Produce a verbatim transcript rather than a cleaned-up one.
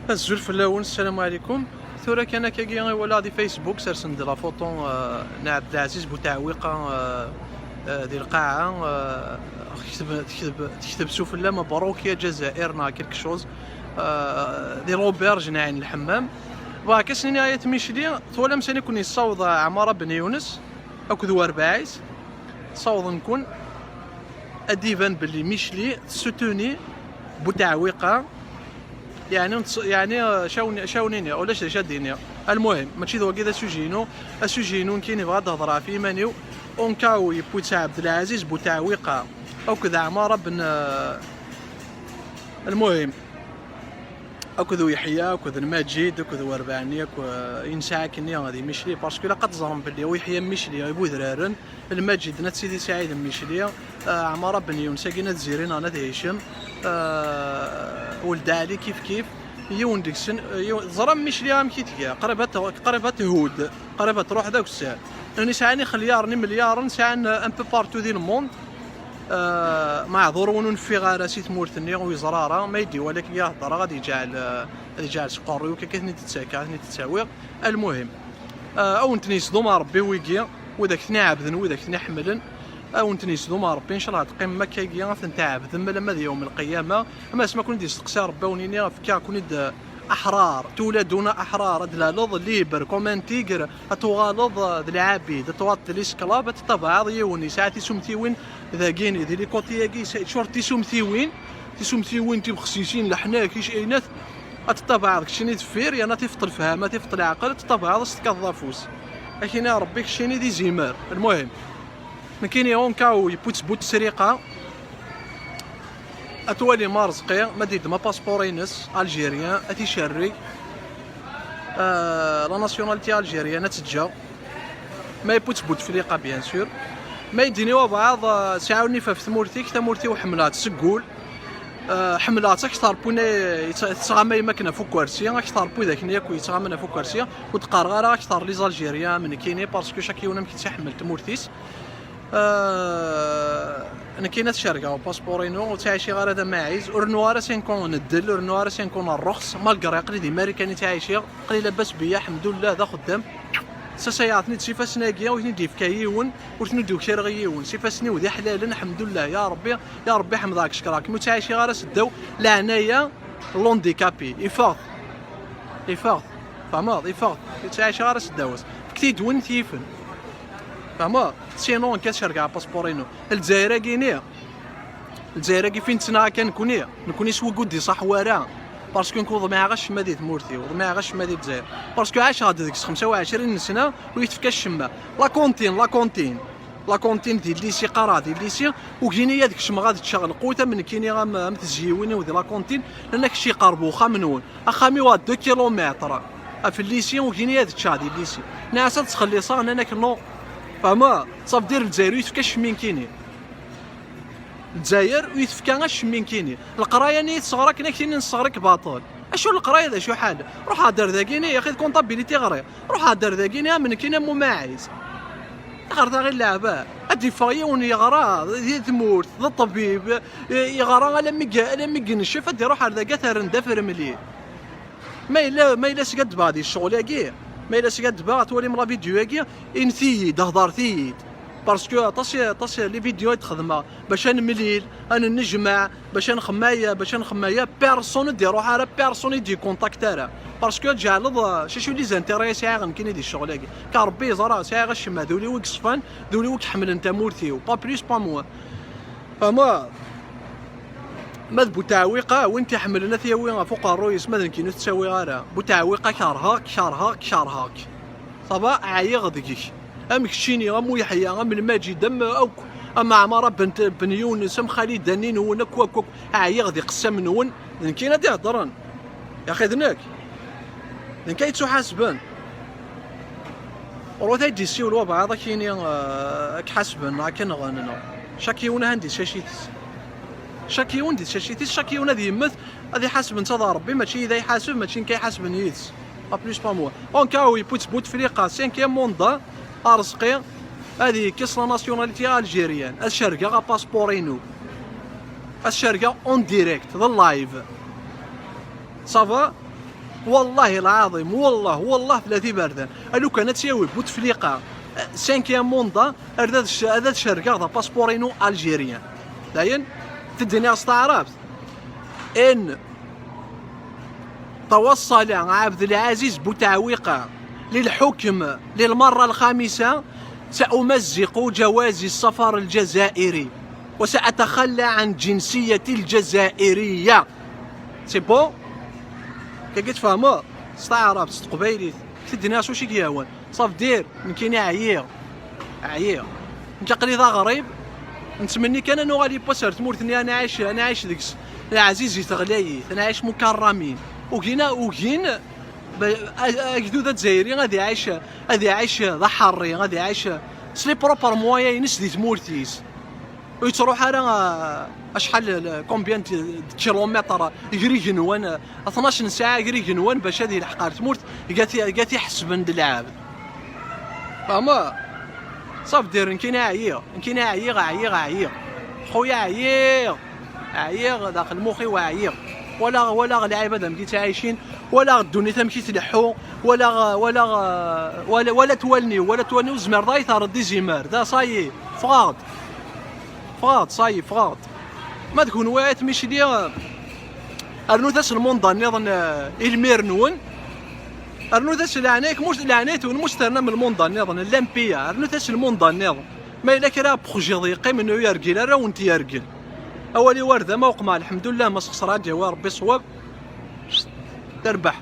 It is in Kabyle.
Azul fell-awen, ssalamu ɛlikum. Tura kan akkagi i walaɣ di Facebook, sersen-d la photo, euh, n Ɛebdelaziz Butɛwiqa, euh, euh, di lqaɛa, euh, tekteb, tekteb, tekteb sufella "Mabrouk ya Jazair" neɣ quelque chose, euh, di l'auberge n Ɛin Lḥemmam. Bɣiɣ ad s-iniɣ ay at Micli, twalam sani ken-yessaweḍ Ɛmara Ben Yunes akked Werbaɛis, ssawḍen-ken ad d-iban belli Micli tessutuni Butɛwiqa. Yeɛni, yeɛni, eh, cawn-, cawnini, ulac d acu ad d-iniɣ. Almuhim, mačči d wagi d asuji-inu. Asuji-inu nekkini bɣiɣ ad d-hedreɣ ɣef yiman-iw. Au cas où yewwi-tt Ɛebdelaziz Butɛwiqa akked Ɛmara Ben, eh, almuhim, akked Uyeḥya, akked Lmajid, akked Werbaɛni, akk, eh, i nesɛa akkenni di Micli, parce que ilaq ad teẓrem belli Uyeḥya n Micli, i Budraren, Lmajid n At Sidi Saɛid n Micli, eh, Ɛmara Ben Yunes-agi n At Zirin neɣ n At Hicem, eh, Weld Ɛli kif kif, yiwen deg-sen, eh, yiwen, teẓram Micli amek i tga, qrib ad t-, qrib ad thudd, qrib ad truḥ d akessar. Nitni sɛan ixelyaren, imelyaṛen, sɛan, eh, un peu partout di le monde. Eh, maɛduṛ win ur neffiɣ ara si tmurt-nni, ur yeẓra ara, ma i d-iwala akka i heddreɣ, ad iǧɛel, eh, ad iǧɛel s uqerruy-iw, akka i ten-id-ttakkeɣ, ad ten-id-ttawiɣ. Almuhim, eh, ad wen-ten-yesdum Ṛebbi wigi, wid ak-ten-iɛebden, wid ak-ten-iḥemmlen, ad wen-ten-yesdum Ṛebbi, ncallah ad teqqimem akkagi, ad ten-tɛebdem alamma d yawm lqiyama. Ama asmi ad ken-id-yesteqsi Ṛebbi, ad wen-yini, fkiɣ-ken-id, eh, aḥrar, tuladuna aḥrar, ad d-laleḍ libre, comme un tigre, ad tuɣaleḍ, eh, d lɛabid, ad tuɣaleḍ d lesclave, ad tettabaɛeḍ yiwen yesɛa tisumtiwin dagini, di likoṭi-agi, yesɛa ččur tisumtiwin, tisumtiwin tibexsisin, leḥnak, ic-, inat, ad tettabaɛeḍ keččini deffir, yerna tifeṭ lefhama, tifeṭ leɛqel, ad tettabaɛeḍ ad s-tekkateḍ afus. Ad k-ini Ṛebbi keččini d izimer. Almuhim, nekkini au cas où yewwi-tt bu tesriqa, ad twalim Arezqi, ma d-yeddem apaspuṛ-ines algérien, ad t-icerreg, euh, la nationalité algérienne ad teǧǧa. Ma yewwi-tt Bouteflika, bien sûr. Ma i d-ini wabɛaḍ, euh, sɛiɣ nnif ɣef tmurt-ik, tamurt-iw ḥemmleɣ-tt seg wul. Euh, ḥemmleɣ-tt akteṛ n win ay yettɣaman akken ɣef ukersi, akteṛ n widak-nni akk yettɣaman ɣef ukersi. Ur d-qqareɣ ara akteṛ les Algériens am nekkini, parce que chaque yiwen amek i tt-iḥemmel tmurt-is. Euh, nekkini ad cergeɣ apaspuṛ-inu, ur ttɛiciɣ ara d amaɛiz, ur rennuɣ ara cinq ans n ddel, ur rennuɣ ara cinq ans n ṛṛuxs, malgré aql-i di Marikan i ttɛiciɣ, aql-i labas beyya, ḥemdullah, d axeddam. Ssasayeɣ-ten-id s ifassen-agi, ur ten-id-yefka yiwen, ur ten-id-ukireɣ i yiwen, s ifassen-iw d iḥlalen, ḥemdullah, ya Ṛebbi, ya Ṛebbi ḥemdeɣ-k, cekreɣ-kem, ur ttɛiciɣ ara s ddaw leɛnaya n l'handicapé, iffeɣ-t, iffeɣ-t, tfehmeḍ, iffeɣ-t, ur ttɛiciɣ ara s ddaw-as, fket-iyi-d win t-yifen. Fehmeḍ? Sinon, nekk ad cergeɣ apaspuṛ-inu. Lezzayer-agi-ni, Lezzayer-agi fin ttnaɣ akka nekni, nekni s wigud d-iṣaḥ wara, parce que nekk ur ḍmiɛeɣ acemma di tmurt-iw, ur ḍmiɛeɣ acemma di Lezzayer, parce que ɛaceɣ-d deg-s xemsa u ɛecrin n ssna, ur yi-tefka acemma. La cantine, la cantine, la cantine di lycée, qqareɣ di lycée, ugin-iyi ad kecmeɣ ad ččeɣ lqut am nekkini, am, am tezyiwin-iw di la cantine, nnan-ak kečč yeqreb uxxam-nwen. Axxam-iw à deux kilomètres ɣef lycée, ugin-iyi ad ččeɣ di lycée. Nniɣ-as ad ttxelliṣeɣ, nnan-ak non. Fehmeḍ? Ça veut dire Lezzayer ur yi-tefka acemma nekkini. Lezzayer ur yi-tefka acemma nekkini. Leqraya-nni i tesɣer akken ad k-tini nesɣer-ik baṭel. Acu leqraya d acu ḥal? Ruḥ hder dagini, yaxi d comptabilité ɣriɣ. Ruḥ hder dagini am nekkini am umaɛiz. Ɣer taɣi n leɛba. Ad d-iffeɣ yiwen yeɣra di tmurt, d ṭṭbib, yeɣra alammi g-, alammi yencef, ad d-iruḥ ar dagi ad t-rren d afremli. Ma yella, ma yella skaddbeɣ di ccɣel-agi, ma yella skaddbeɣ, twalim la vidéo-agi, init-iyi-d, hedṛet-iyi-d. Parce que aṭas, aṭas les vidéos i d-xedmeɣ bac ad nemlil, ad nennejmaɛ, bac ad nxemmaya, bac ad nxemmaya, personne ur d-iruḥ ara, personne ur d-icontact ara. Parce que tjeɛleḍ, euh, cacu les intérêts i sɛiɣ nekkini di ccɣel-agi. Car Rebbi yeẓra, sɛiɣ acemma, d ul-iw i yeṣfan, d ul-iw i iḥemmlen tamurt-iw, pas plus, pas moins. Fehmeḍ? Ma d Butɛwiqa, win t-iḥemmlen ad t-yawi ɣef uqerruy-is, ma d nekkini ur t-ttawiɣ ara. Butɛwiqa, kerheɣ-k, kerheɣ-k, kerheɣ-k. Ça va, ɛyiɣ deg-k. Am keččini, am Uyeḥya, am Lmajid, am akk, am Ɛmara bent, Ben Yunes, am Xalida-nni-nwen, akk, akk, akk. Ɛyiɣ di qessam-nwen. D nekkini ad d-iheddren. Yaxi d nekk. D nekk ay yettuḥasben. Ruḥ ad d-yessiwel wabɛaḍ, ad k-yini, eh, ad k-ḥasben, ad k-nɣen, neɣ. Cak yiwen ahan di tcacit-is. Cak yiwen di tcacit-is, cak yiwen ad yemmet, ad iḥaseb netta d Ṛebbi, mačči d ay iḥaseb, mačči nekk ay iḥasben yid-s. Pas plus, pas moins. Au cas où yewwi-tt Bouteflika, cinquième mandat, Arezqi, ad yekkes la nationalité algérienne, ad cergeɣ apaspuṛ-inu. Ad cergeɣ en direct, d live. Ça va? Wallahi lɛaḍim, wallah, wallah, tlata iberdan. Alukan ad tt-yawi Bouteflika, cinquième mandat, ar d ad c-, ad ad cergeɣ d apaspuṛ-inu algérien. Dayen, teddini s taɛrabt. إن توصل عبد العزيز بوتعويقة للحكم للمرة الخامسة، سأمزق جواز السفر الجزائري وسأتخلى عن جنسيتي الجزائرية. C'est bon? Kagi tfehmeḍ? S taɛrabt, s teqbaylit. Teddini s ucik yawan. Safdir, nekkini ɛyiɣ. Ɛyiɣ. Nekk aql-i d aɣrib. Nettmenni kan ad nuɣal yiwwas ar tmurt-nni, ad nɛic, ad nɛic deg-s. Ɛzizit ɣlayit, ad nɛic mukarramin. Ugin, ugin, ba-, a-, agdud azzayri ad iɛic, ad iɛic d aḥerri, ad iɛic s les propres moyens-ines di tmurt-is. Ur yettruḥ ara, ah, acḥal, combien de, de kilomètres ger igenwan, ah, tnac n ssaɛa ger igenwan bac ad yelḥeq ar tmurt, ga t-, ga t-iḥesben d lɛebd. Fehmeḍ? Safdir, nekkini ɛyiɣ, nekkini ɛyiɣ, ɛyiɣ, ɛyiɣ. Xuya, ɛyiɣ, ɛyiɣ, daxel muxi-w ɛyiɣ. Walaɣ, walaɣ lɛibad amek i ttɛicin, walaɣ ddunit amek i tleḥḥu, walaɣ, walaɣ, wala, wala twalni, wala twalni, ur zmireḍ ara i terreḍ izimer. Da, ça y est, ffɣeɣ-d. Ffɣeɣ-d, ça y est, ffɣeɣ-d. Ma d kenwi ay at Micli, rnut-as lmunda nniḍen, eh, i lmir-nwen. Rnut-as leɛnaya-k, mus-, leɛnaya-twen, mus ternam lmunda nniḍen, l'M P A, rnut-as lmunda nniḍen. Ma yella kra n uxjiḍ yeqqimen ur yergil ara, ur wen-t-yergel. Awal-iw ar da, ma uqmeɣ, lḥemdullah, ma sxesreɣ, ad d-yawi Rebbi ṣṣwab. Terbeḥ.